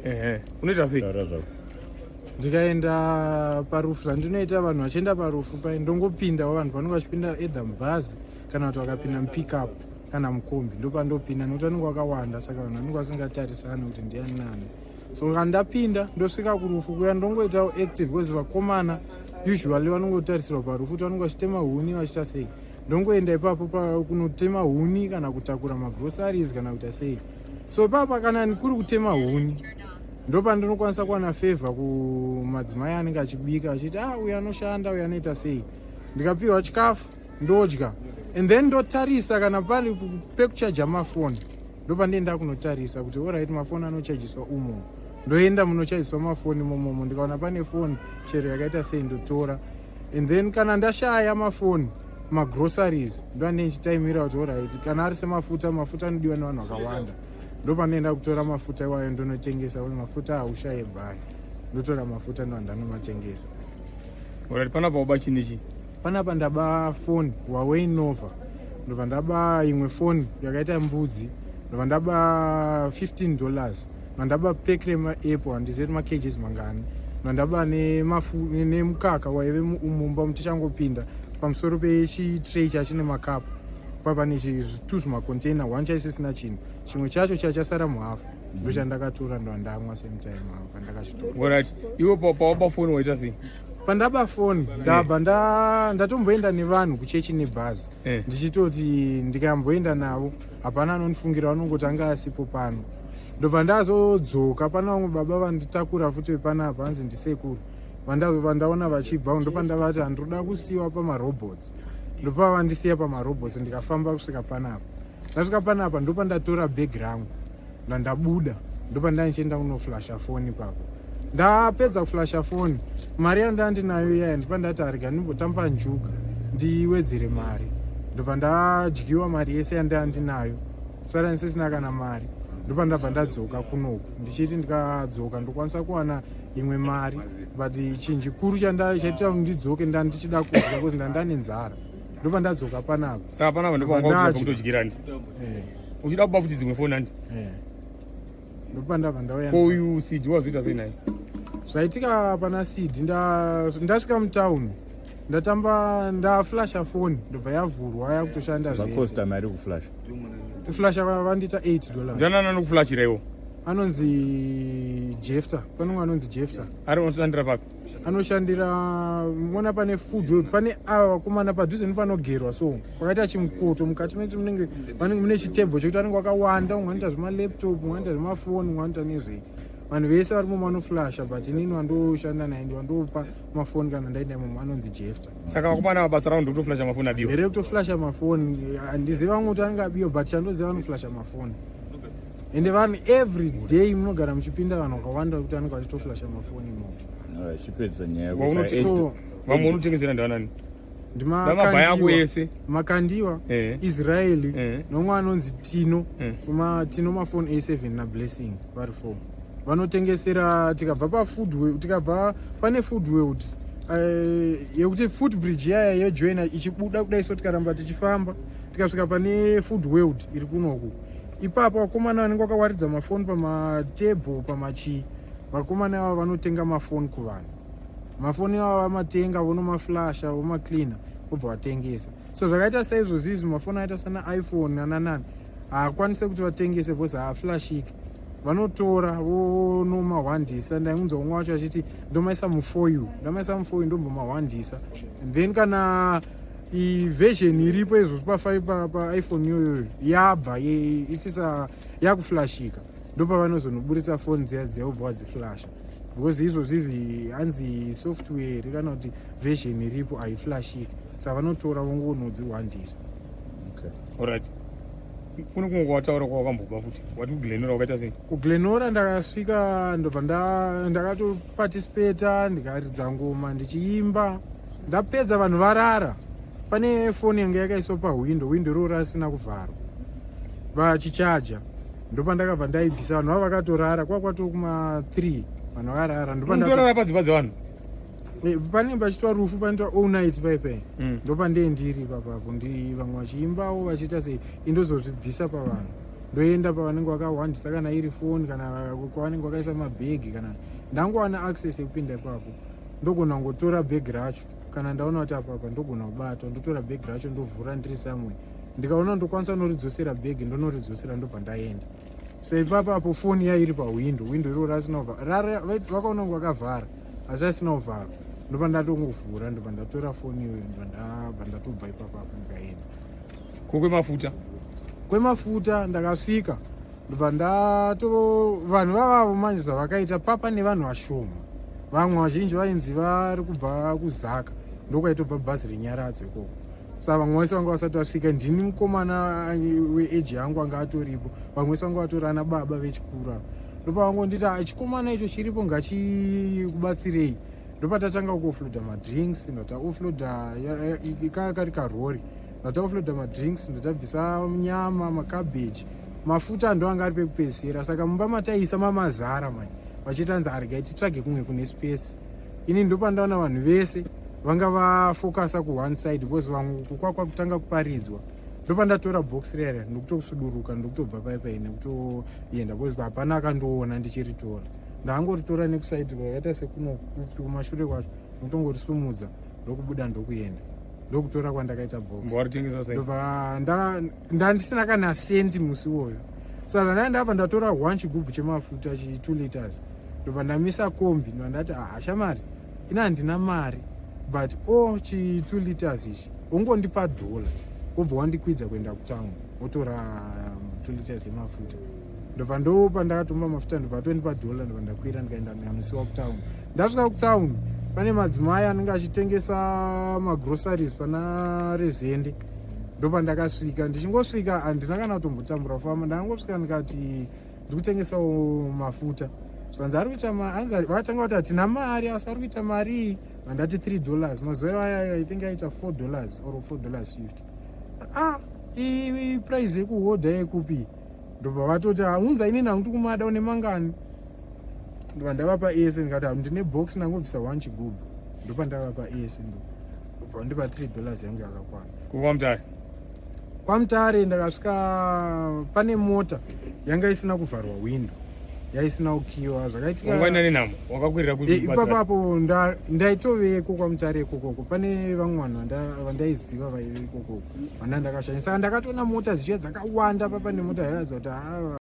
Ehe, unoita sei? Taura zvako. Ndikaenda parufu, zvandinoita, vanhu vachienda parufu pai, ndongopindawo. Vanhu vanenge vachipinda either mubhazi kana kuti vakapinda mupickup kana mukombi, ndopandopinda nekuti vanenge vakawanda, saka vanhu vanenge vasingatarisani kuti ndiani nani. So kana ndapinda, ndosvika kurufu kuya, ndongoitawo active because vakomana usually vanongotarisirwa parufu kuti vanenge vachitema huni, vachiita sei. Ndongoenda ipapo kunotema huni kana kutakura magroceries kana kuita sei. So ipapa kana kuri kutema huni, ndopandinokwanisa kuwana favour kumadzimai anenge achibika, achiti, "Ah, uyu anoshanda, uyu anoita sei." Ndikapiwa chikafu ndodya and then ndotarisa kana pane pekuchaja mafoni. Ndopandienda kunotarisa kuti alright, mafoni anochajiswa umo. Ndoenda munochajiswa mafoni momomo, ndikaona pane foni chero yakaita sei, ndotora. And then kana ndashaya mafoni, magroceries ndoandee ndichitaimira kuti alright, kana ari semafuta, mafuta anodiwa nevanhu vakawanda, ndopanoenda kutora mafuta iwayo, ndonotengesa, kuti mafuta haushaye bhai. Ndotora mafuta, ndovandanomatengesa. Alright, panapa waba chini chi? Panapa ndaba foni, Huawei Nova, ndobva ndaba imwe foni yakaita mbudzi, ndobva ndaba $15, ndobva ndaba pack remaapple, handizivi kuti makgs mangani, ndobva ndaba nemukaka waive mumba tichangopinda, pamusoro pechitray chachine makapu. Pane two zvimacontainer, one chaisisina chinhu, chimwe chacho chachasara muhafu, ndochandakatora, ndobva same time apo pandakachitora. Alright, iwe pawaba foni waita sei? Pandaba foni, ndabva ndatomboenda nevanhu kuchechi nebhazi, ndichitoti ndikamboenda navo hapana anondifungira, vanongoti anga asipo pano. Ndobva ndazodzoka, pana vamwe baba vanditakura futi vepanapa, hanzi ndisekuru, vandaona vachibva. Ndopandavati handiroda kusiyiwa pamarobots, ndopa vandisiya pamarobots. Ndikafamba kusvika panapa. Ndasvika panapa, ndopandatora bhegi rangu, ndandabuda, ndopandandichienda kunoflasha foni ipapo. Ndapedza kuflasha foni, mari yandandinayo iyaya, ndopandati arega ndimbotamba njuga ndiwedzere mari. Ndobva ndadyiwa mari yese yandandinayo, sara ndisisina kana mari. Ndopandabva ndadzoka kunoku, ndichiti ndikadzoka ndokwanisa kuwana imwe mari, but chinhu chikuru chaita kuti ndidzoke, ndandichida kudya because ndandane nzara. Ndopandadzoka panapa. Saka panapa Ndobva ndopanga ndadya. kutodyira ndi? Eh, Uchida kuba futi dzimwe foni handi? Eh. Ndopandabva ndauya. Ko uyu CD wazoita sei naye? Zvaitika pana CD, ndasvika mutauni, ndatamba, ndaflasha foni, ndobva yavhurwa, yakutoshanda zvese. Zvakosta mari kuflash? Kuflasha vandiita $8. Ndianani anokuflashira iwo? Anonzi Jefta, panonge anonzi Jefta. Ari unoshandira papi? Anoshandira mona pane Food Road, pane ava vakomana padhuze nepanogerwa, so kwakaita chimukoto mukati mecho, munenge vanenge mune chitebho chekuti vanenge vakawanda. Umwe anoita zvemalaptop, umwe anoita zvemafoni, umwe anoita nezvei. Vanhu vese varimo vanoflasha, but inini wandoshanda naye, ndiwandopa mafoni kana ndaenda imomo, anonzi Jefta. Saka vakomana ava basa ravo ndokutoflasha mafoni abiwa? Here, kutoflasha mafoni. Handizivi vamwe kuti anenge abiwa, but chandoziva vanoflasha mafoni. Ende vanhu every day munogara muchipinda vanhu vakawanda vekuti vanenge vachitoflasha mafoni imomo. Alright, chipedza nyaya yako. So Vamwe unotengesera ndivanani? Ndamabhaya ako Ndimakandiwa. ese? Makandiwa, Israeli, nomwe anonzi Tino. Tino mafoni A7 naBlessing, vari four vanotengesera. Tikabva pafood, tikabva pane Food World, yekuti foot bridge yaya yejoina ichibuda kudai, so tikaramba tichifamba, tikasvika pane Food World iri kunoku, ipapo vakomana vanenge vakawaridza mafoni pamatebho, pamachii. Vakomana ava vanotenga mafoni kuvanhu. Mafoni ava vamatenga, vonomaflasha, vomacleana, vobva vatengesa. So zvakaita saizvozvo izvi, mafoni aita sana iPhone nananani haakwanise kuti vatengese because haaflashiki. Vanotora vonomahwandisa. Ndainzwa umwe wacho achiti, "Ndomaisa mufoil, ndamaisa mufoil, ndombomahwandisa." And then kana iversion iripo izvozvo paiPhone iyoyoyo yabva isisa yakuflashika, ndopavanozonoburitsa foni dziya dziya, vobva vadziflasha, because izvozvo izvi hanzi software kana kuti version iripo haiflashiki, saka vanotora vongonodziwandisa. Okay. Alright, kune kumwe kwawataura kwawakamboba futi, wati kuGlenora, wakaita sei? KuGlenora ndakasvika, ndobva ndakatoparticipata, ndikaridza ngoma ndichiimba. Ndapedza, vanhu varara, pane foni yanga yakaiswa pahwindo, hwindo iroro rasina kuvharwa, vachichaja. Ndopandakabva ndaibvisa, vanhu vava vakatorara, kwakwato kuma 3, vanhu vakarara. Unotorara padzimba dzevanhu? Panenge pachitwa rufu, panoitwa all night paipai. Ndopandee ndiri papapo, ndi vamwe vachiimbawo, vachiita sei, indozozvibvisa pavanhu. Ndoenda pavanenge vakahwandisa, kana iri foni, kana kwavanenge vakaisa mabhegi, kana ndangowana access yekupinda ipapo, ndogona kungotora bhegi racho. Kana ndaona kuti apapa ndogona kubatwa, ndotora bhegi racho, ndovhura ndiri somewhere. Ndikaona ndokwanisa noridzosera bhegi, ndonoridzosera, ndobva ndaenda. So ipapo apo foni yairi pahwindo, hwindo iro rasina kuvhara, vakaona kunge vakavhara, asi rasina kuvhara. Ndobva ndatongovhura, ndobva ndatora foni iyoyo, ndobva ndabva ndatobva ipapo apo, ndikaenda. Kwemafuta? Kwemafuta ndakasvika, ndobva ndato vanhu vavavo manje zvavakaita papa nevanhu vashoma. Vamwe vazhinji vainzi vari kubva kuZaka, ndokwaitobva bhazi reNyaradzo ikoko. Saka vamwe vese vanga vasati vasvika. Ndini mukomana weage yangu anga atoripo, vamwe vese vanga vatori ana baba vechikuru ava. Ndopavangonditi, "Ah, chikomana icho chiripo, ngachikubatsirei." Ndopatatanga kuoffloada madrinks. Ndataoffloada, kari karori, ndataoffloada madrinks, ndatabvisa nyama, makabheji, mafuta ndo anga ari pekupedzisira. Saka mumba mataisa mamazara manje, vachitanzi argai titsvage kumwe kune space. Ini ndopandaona vanhu vese vanga vafokasa kuone side, because vamwe kukwakwa kutanga kuparidzwa. Ndopandatora box rera, ndokutosuduruka, ndokutobva paipai nekutoenda, because hapana akandoona ndichiritora. Ndangoritora nekusaidi kwakaita sekuno kumashure kwacho, ndokutongorisumudza, ndokubuda, ndokuenda, ndokutora kwandakaita box. Mbowaritengesa sei? Ndobva ndandisina kana sendi musi iwoyo. Saka ndai ndabva ndatora one chigubhu chemafuta chi 2 liters, ndobva ndamisa kombi, ndobva ndati, "Ah, shamari, ina handina mari, but o chi 2 liters ichi, ungondipa dhola, wobva wandikwidza kuenda kutauni, wotora 2 liters emafuta." Ndobva ndopa ndakatomba mafuta, ndobva atondipa dhola, ndobva ndakwira, ndikaenda ndikamusiwa kutauni. Ndasvika kutauni, pane madzimai anenge achitengesa magroceries pana Rezende. Ndopandakasvika. Ndichingosvika, handina kana kutombotambura kufamba. Ndangosvika, ndikati ndikutengesawo mafuta. Zvanzi ari kuita, vakatanga kuti hatina mari, asi ari kuita mari. Vandati $3. Mazuva aya I think aita $4 or $4.50. Ah, price yekuhodha yekupi? Ndobva vatoti, "Aunza, inini hangu kumada, une mangani?" Ndobva ndavapa ese, ndikati ndine box, ndangobvisa one chigubhu. Ndopa ndavapa ese, ndobva ndipa $3 yangu yakakwana. KukwaMutare? KwaMutare ndakasvika pane mota yanga isina kuvharwa windo, yaisina kukiwa. Zvakaitika Wangaenda nenhamo, wakakwirira? Ipapapo ndaitoveko kwaMutare ikokoko, pane vamwe vanhu vandaiziva vaive ikokoko, vanda ndakashanya. Saka ndakatoona mota dzichiya dzakawanda papa, nemota yairatidza kuti haa.